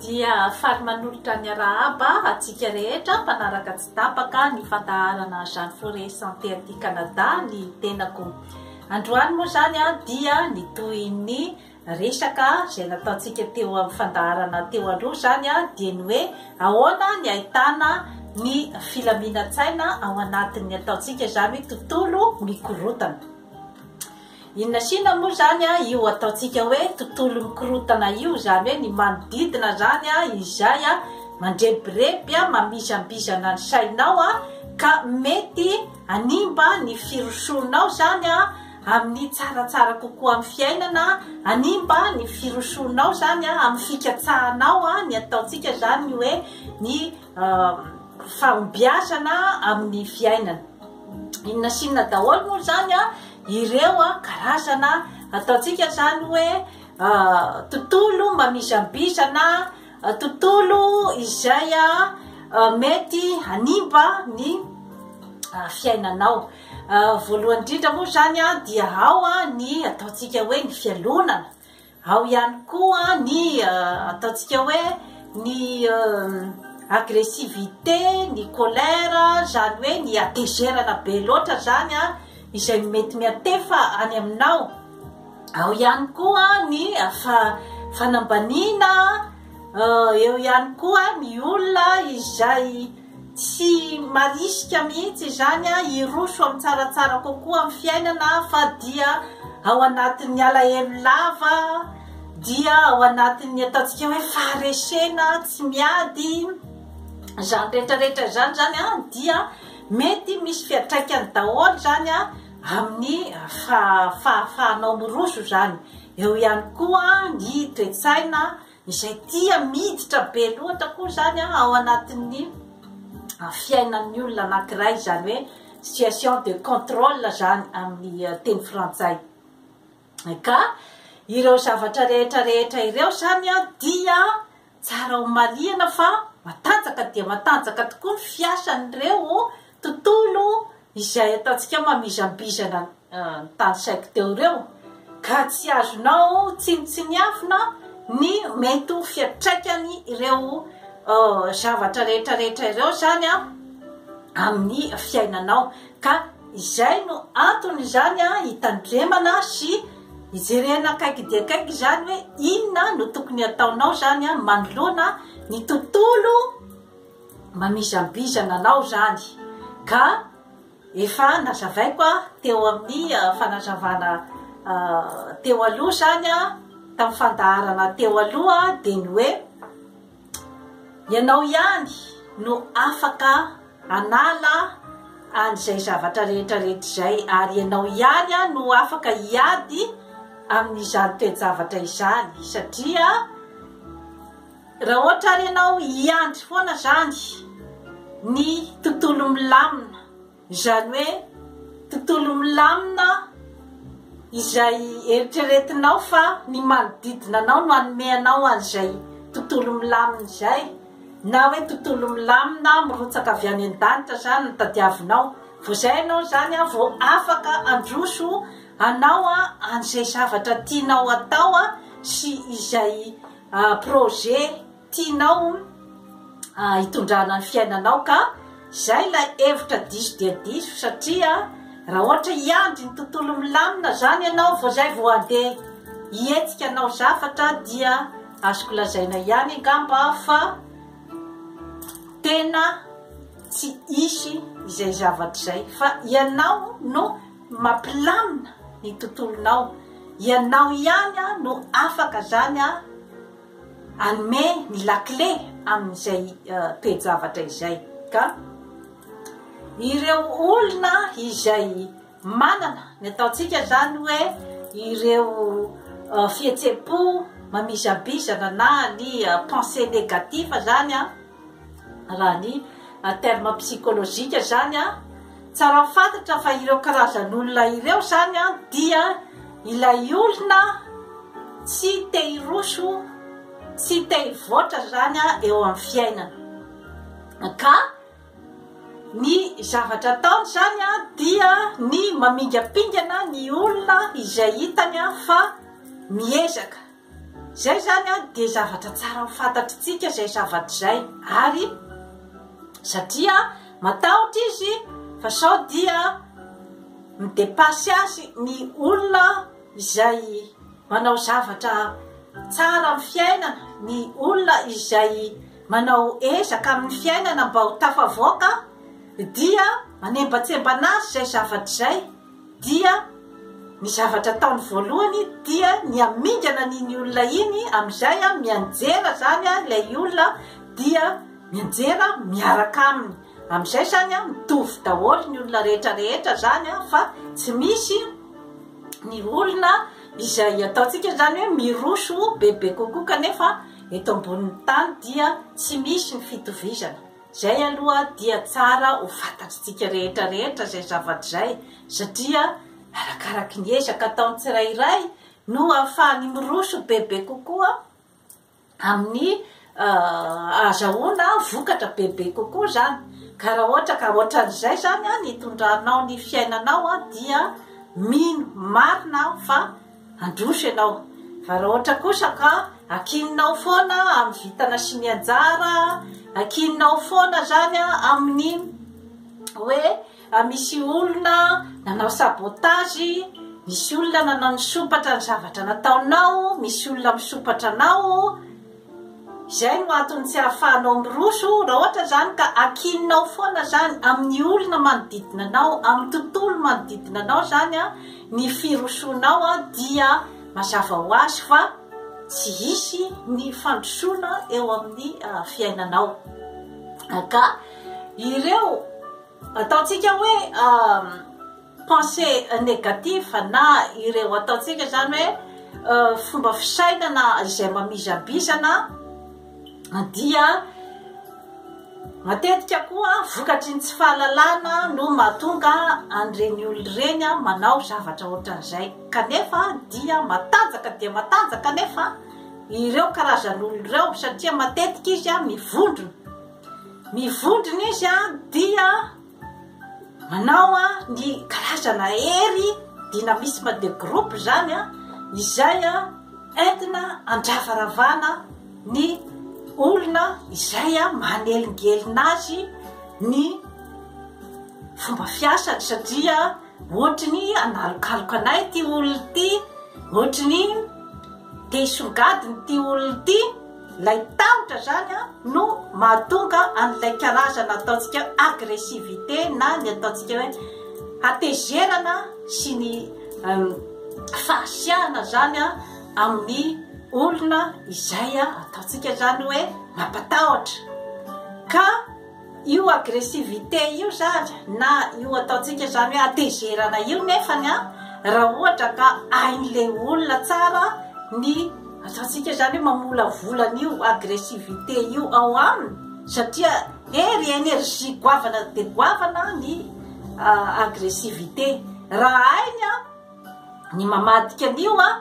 Dia faly manolotra ny arahaba antsika rehetra mpanaraka tsy tapaka ny fandaharana Jeanne Forêt Santé aty Canada ny tenako. Androany moa izany dia ny tohin'ny resaka izay nataontsika teo amin'ny fandaharana teo aloha izany dia ny hoe ahoana ny ahitana ny filaminan-tsaina ao anatin'ny ataontsika izany hoe tontolo mikorontana. Inona sy inona moa izany io ataontsika hoe tontolo mikorontana io, izany hoe ny manodidina izany izay mandrebireby, mamizambizana ny sainao ka mety hanimba ny firosoanao izany amin'ny tsaratsara kokoa amin'ny fiainana, hanimba ny firosoanao izany amin'ny fikatsahanao ny ataontsika izany ny hoe ny fahombiazana amin'ny fiainana. Inona sy inona daholo moa izany ireo karazana ataontsika izany hoe tontolo mamizambizana, tontolo izay mety hanimba ny fiainanao. Voalohany indrindra moa izany dia ao ny ataontsika hoe ny fialonana. Ao ihany koa ny ataontsika hoe ny agressivité, ny colère, izany hoe ny hatezerana be loatra izany izay mety miantefa any aminao. Ao ihany koa ny fanambaniana, eo ihany koa ny olona izay Tsy marisika mihitsy izany hiroso amin'ny tsaratsara kokoa amin'ny fiainana fa dia ao anatin'ny alahelo lava, dia ao anatin'ny ataontsika hoe faharesena tsy miady, izany rehetra rehetra izany izany dia mety misy fiantraikany daholo izany amin'ny fahafahanao miroso izany. Eo ihany koa ny toe-tsaina Izay tia miditra be loatra koa izany ao anatin'ny fiainan'ny olona anankiray, izany hoe situation de contrôle izany amin'ny teny frantsay. Ka ireo zavatra rehetra rehetra ireo izany dia tsara ho marihana fa matanjaka dia matanjaka tokoa ny fiasan'ireo tontolo izay ataontsika mamizambizana ny tany saiko teo ireo ka tsy azonao tsinontsiniavina ny mety ho fiantraikany ireo zavatra rehetra rehetra ireo izany amin'ny fiainanao ka izay no antony izany hitandremana sy hijerena akaiky dia akaiky izany hoe inona no tokony hataonao izany manoloana ny tontolo mamizambizana anao izany ka efa nazavaiko teo amin'ny fanazavana teo aloha izany tamin'ny fandaharana teo aloha dia ny hoe ianao ihany no afaka hanala an'izay zavatra rehetra rehetra izay ary ianao ihany no afaka hiady amin'izany toe-javatra izany satria Raha ohatra ary ianao hiandry foana izany ny tontolo milamina, izany hoe tontolo milamina izay eritreretinao fa ny manodidina anao no hanome anao an'izay tontolo milamina izay, na hoe tontolo milamina mirotsaka avy any an-danitra izany no tadiavinao, vao izay ianao izany vao afaka handroso hanao an'izay zavatra tianao atao sy izay projet tianao hitondrana ny fiainanao ka izay ilay hevitra diso dia diso satria raha ohatra hiandry ny tontolo milamina zany ianao vao zay vao handeha hihetsika hanao zavatra dia azoko lazaina ihany angamba fa tena tsy hisy izay zavatra izay fa ianao no mampilamina ny tontolonao Ianao ihany no afaka zany hanome ny lakile amin'izay toe-javatra izay ka ireo olona izay manana ny ataontsika zany hoe ireo fihetsem-po mamizambizana na ny pensée négative zany an, raha ny terme psychologique zany an, tsara ho fantatra fa ireo karazan'olona ireo zany an dia ilay olona tsy te hiroso, tsy te hivoatra izany eo amin'ny fiainana. Ka ny zavatra ataony izany dia ny mamingampingana ny olona izay hitany fa miezaka. Izay izany dia zavatra tsara ho fantatritsika izay zavatra izay ary satria matahotra izy fa sao dia mi-depasse azy ny olona izay manao zavatra tsara amin'ny fiainana, ny olona izay manao ezaka amin'ny fiainana mba ho tafavoaka dia manembatsembana azy izay zavatra izay. dia ny zavatra ataony voalohany dia ny hamingana an'iny olona iny, amin'izay mianjera izany ilay olona dia mianjera miaraka aminy, amin'izay izany mitovy daholo ny olona rehetra rehetra izany fa tsy misy ny olona izay ataontsika izany hoe miroso bebe kokoa kanefa eto ambonin'ny tany dia tsy misy ny fitovizana. Izay aloha dia tsara ho fantatritsika rehetra rehetra izay zavatra izay satria arakaraky ny ezaka ataon'ny tsirairay no ahafahany miroso bebe kokoa amin'ny ahazahoana vokatra bebe kokoa izany. Ka raha ohatra ka ohatran'izay izany ny hitondranao ny fiainanao dia mino marina aho fa Handroso ianao. Fa raha ohatra kosa ka ankininao foana amin'ny vintana sy ny anjara, ankininao foana izany amin'ny hoe misy olona nanao sabotage, misy olona nanao nisompatra ny zavatra nataonao, misy olona misompatra anao, Izay no antony tsy ahafahanao miroso, raha ohatra izany ka ankininao foana izany amin'ny olona manodidina anao, amin'ny tontolo manodidina anao izany ny firosoanao dia mazava ho azy fa tsy hisy ny fandrosoana eo amin'ny fiainanao. Ka ireo ataontsika hoe Pensée négative na ireo ataontsika izany hoe fomba fisainana izay mamizambizana dia matetika koa vokatry ny tsy fahalalana no mahatonga an'ireny olona ireny manao zavatra ohatran'izay kanefa dia matanjaka dia matanjaka anefa ireo karazan'olona ireo satria matetika izy mivondrona mivondrona izy dia Manao ny karazana hery dynamisme de groupe izany izay entina handravaravana ny olona izay manelingelina azy ny fomba fiasany satria ohatry ny hanalokaloka anay ity olona ity, ohatry ny te hisongadina ity olona ity. Ilay tahotra izany no mahatonga an'ilay karazana ataontsika hoe agressivité na ny ataontsika hoe hatezerana sy ny fahasiahana izany amin'ny olona izay ataontsika izany hoe mampatahotra. Ka Io agressivité io zany na io ataontsika zany hoe hatezerana io nefany an, raha ohatra ka hain'ilay olona tsara ny ataontsika zany hoe mamolavola an'io agressivité io ao aminy satria hery, énergie goavana dia goavana ny agressivité, raha hainy an ny mamadika an'io an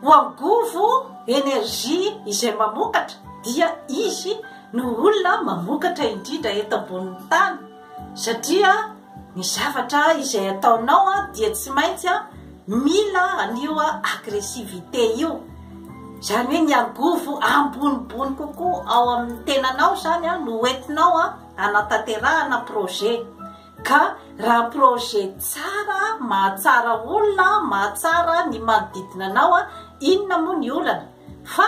ho angovo, énergie, izay mamokatra dia izy no olona mamokatra indrindra eto ambonin'ny tany satria ny zavatra izay ataonao dia tsy maintsy mila an'io agressivité io, izany hoe ny angovo ambonimbony kokoa ao amin'ny tenanao izany no hoentinao hanatanterahana projet. Ka raha projet tsara, mahatsara olona, mahatsara ny manodidina anao, inona moa ny olana? Fa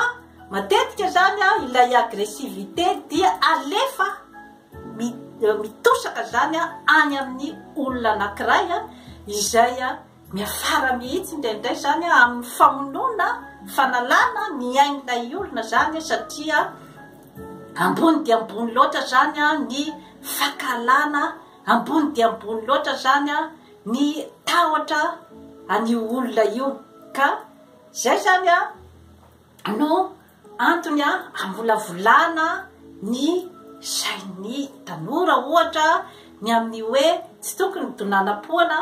matetika zany ilay agressivité dia alefa mitosaka zany any amin'ny olona anankiray izay miafara mihitsy indraindray zany amin'ny famonoana, fanalana ny ain'ilay olona zany satria Ambony dia ambony loatra izany ny fankahalana, ambony dia ambony loatra izany ny tahotra an'io olona io. Ka izay izany no antony hamolavolana ny sain'ny tanora ohatra ny amin'ny hoe tsy tokony donanam-poana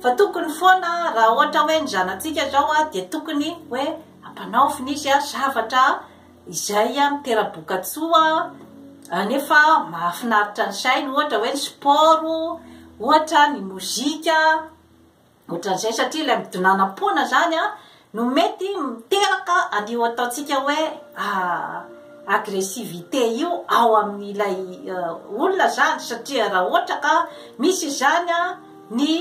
fa tokony foana raha ohatra hoe ny zanatsika izao dia tokony hoe ampanaovina izy zavatra. izay mitera-bokatsoa nefa mahafinaritra ny saina, ohatra hoe ny sport, ohatra ny mozika, ohatran'izay satria ilay midonanam-poana izany no mety miteraka an'io ataontsika hoe agressivité io ao amin'ilay olona izany satria raha ohatra ka misy izany ny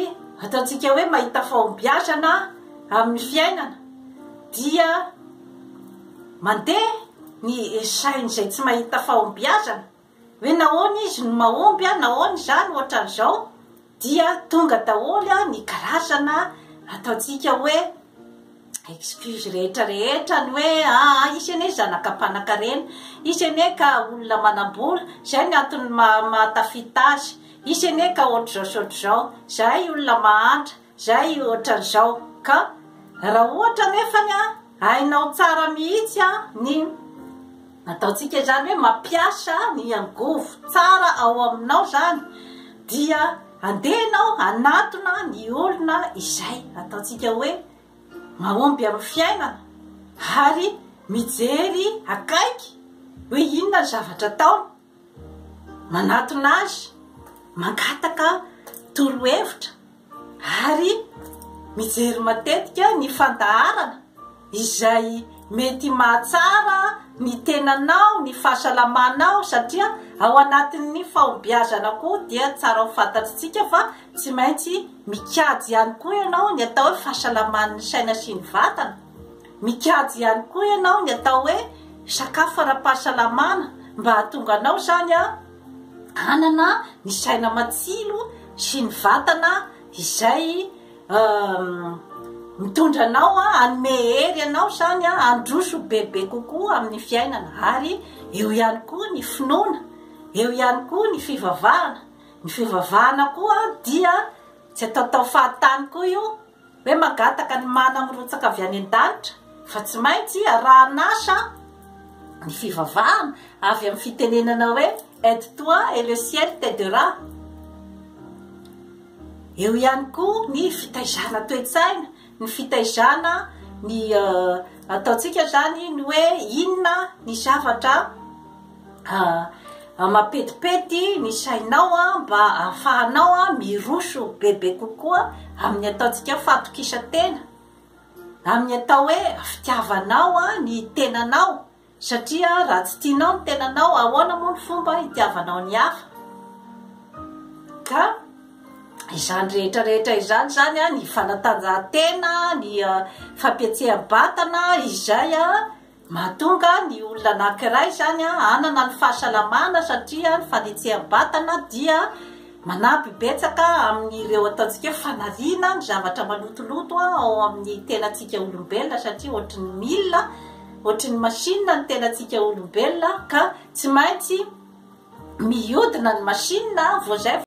ataontsika hoe mahita fahombiazana amin'ny fiainana dia mandeha ny sain'izay tsy mahita fahombiazana hoe nahoana izy no mahomby, nahoana izany ohatran'izao, dia tonga daholo ny karazana ataontsika hoe excuse rehetra rehetra ny hoe aa izy anie zanaka mpanankarena, izy anie ka olona manam-bola, izay ny antony mahatafita azy, izy anie ka ohatr'izao sy ohatr'izao, izahay olona mahantra, Zay ohatran'izao ka raha ohatra nefany a hainao tsara mihitsy a ny ataontsika izany hoe mampiasa ny angovo tsara ao aminao zany dia andeha ianao hanatona ny olona izay ataontsika hoe mahomby amin'ny fiainana ary mijery akaiky hoe inona ny zavatra ataony manatona azy mangataka torohevitra ary mijery matetika ny fandaharana izay mety mahatsara ny tenanao, ny fahasalamanao satria ao anatin'ny fahombiazana koa dia tsara ho fantatritsika fa tsy maintsy mikajy ihany koa ianao ny atao hoe fahasalaman'ny saina sy ny vatana, mikajy ihany koa ianao ny atao hoe sakafo ara-pahasalamana mba hahatonga anao izany hanana ny saina matsilo sy ny vatana izay mitondra anao hanome hery anao izany handroso bebe kokoa amin'ny fiainana. Ary eo ihany koa ny finoana, eo ihany koa ny fivavahana. Ny fivavahana koa dia tsy ataotao fahatany koa io hoe mangataka ny mana mirotsaka avy any an-danitra fa tsy maintsy arahan'asa ny fivavahana avy amin'ny fitenenana hoe aide toi et le ciel t'aidera. Eo ihany koa ny fitaizana toe-tsaina, ny fitaizana ny ataontsika izany ny hoe inona ny zavatra mampetipety ny sainao mba ahafahanao miroso bebe kokoa amin'ny ataontsika fahatokisan-tena, amin'ny atao hoe fitiavanao ny tenanao satria raha tsy tianao ny tenanao ahoana moa ny fomba hitiavanao ny hafa? Ka izany rehetra rehetra izany izany ny fanatanjahantena, ny fampihetseha-batana izay Mahatonga ny olona anankiray izany hanana ny fahasalamana satria ny fanetseham-batana dia manampy betsaka amin'ireo ataontsika hoe fanariana ny zavatra malotoloto ao amin'ny tenantsika olombelona satria ohatry ny milina, ohatry ny machine ny tenantsika olombelona ka tsy maintsy mihodina ny machine vao izay.